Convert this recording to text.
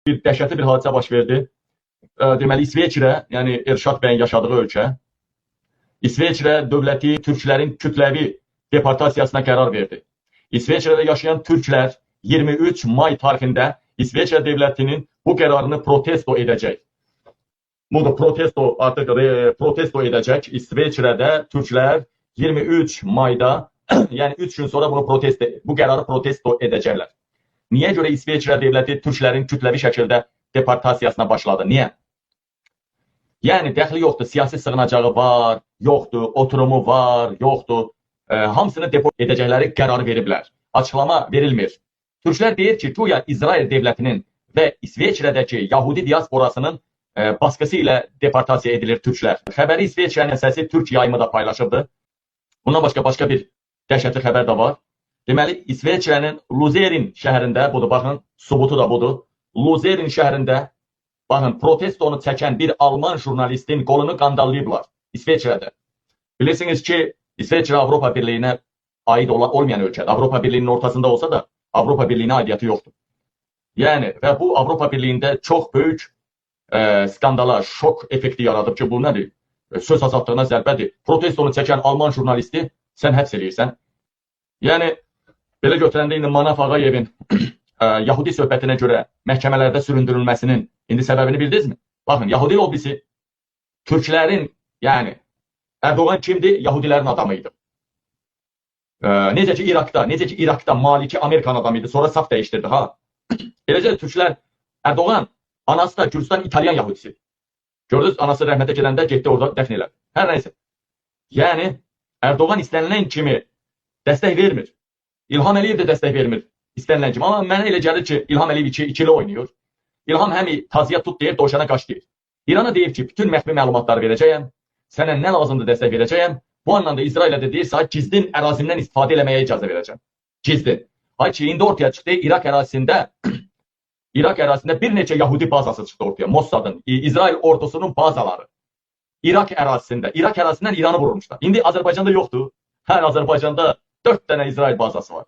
Bir dəhşətli bir hadisə baş verdi. Deməli İsveçrə, yəni Elşad bəyin yaşadığı ölkə, İsveçrə dövləti türklərin kütləvi deportasiyasına qərar verdi. İsveçrədə yaşayan türklər 23 may tarixində İsveçrə dövlətinin bu qərarını protesto edəcək. Bunu protesto artıq protesto edəcək. İsveçrədə türklər 23 mayda, yəni 3 gün sonra bunu protesto bu qərarı protesto edəcəklər. Niyə görə İsveçrə dövləti türklərin kütləvi şəkildə deportasiyasına başladı? Niyə? Yəni dəxli yoxdur, siyasi sığınacağı var, yoxdur, oturumu var, yoxdur. Hamısını deport edəcəkləri qərarı veriblər. Açıqlama verilmir. Türklər deyir ki, güya İsrail dövlətinin və İsveçrədəki Yahudi diasporasının baskısı ilə deportasiya edilir türklər. Xəbəri İsveçrənin səsi Türk yayımı da paylaşıbdı. Bundan başqa bir dəhşətli xəbər də var. Deməli, İsveçrənin Luzerin şəhərində, budur, baxın, subutu da budur. Luzerin şəhərində, baxın, protestonu çəkən bir alman jurnalistin qolunu qandallayıblar İsveçrədə. Bilirsiniz ki, İsveçrə Avropa Birliyinə aid olmayan ölkədir. Avropa Birliyinin ortasında olsa da Avropa Birliyinə aidiyyəti yoxdur. Yəni və bu Avropa Birliyində çox böyük skandala, şok effekti yaradıb ki, bu nədir? Söz azadlığına zərbədir. Protestonu çəkən alman jurnalisti sən həbs eləyirsən. Yəni belə götürəndə indi Manaf Ağayevin Yahudi söhbətinə görə məhkəmələrdə süründürülməsinin indi səbəbini bildinizmi? Baxın, Yahudi lobbisi türklərin, yəni Erdoğan kimdir? Yahudilərin adamı idi. Necə ki İraqda Maliki Amerikan adamı idi, sonra saf dəyişdirdi ha. Eləcə də türklər, Erdoğan anası da Gürcistan İtalyan Yahudisi. Gördünüz, anası rəhmətə gedəndə getdi orada dəfn elədi. Hər nəysə. Yəni Erdoğan istənilən kimi dəstək vermir. İlham Əliyev də dəstək vermir istənilən kimi. Amma mənə elə gəlir ki, İlham Əliyev ikili oynayır. İlham həm tazıya tut deyir, dovşana qaç deyir. İrana deyir ki, bütün məxfi məlumatları verəcəyəm. Sənə nə lazımdır dəstək verəcəyəm. Bu anlamda İsrailə də deyir, sənə gizlin ərazimdən istifadə eləməyə icazə verəcəm. Gizlin. Ay ki, indi ortaya çıxdı, İraq ərazisində bir neçə Yahudi bazası çıxdı ortaya. Mossadın, İsrail ordusunun bazaları. İraq ərazisində. İraq ərazisindən İranı vurmuşlar. İndi Azərbaycanda yoxdur. Hər Azərbaycanda 4 dənə İsrail bazası var.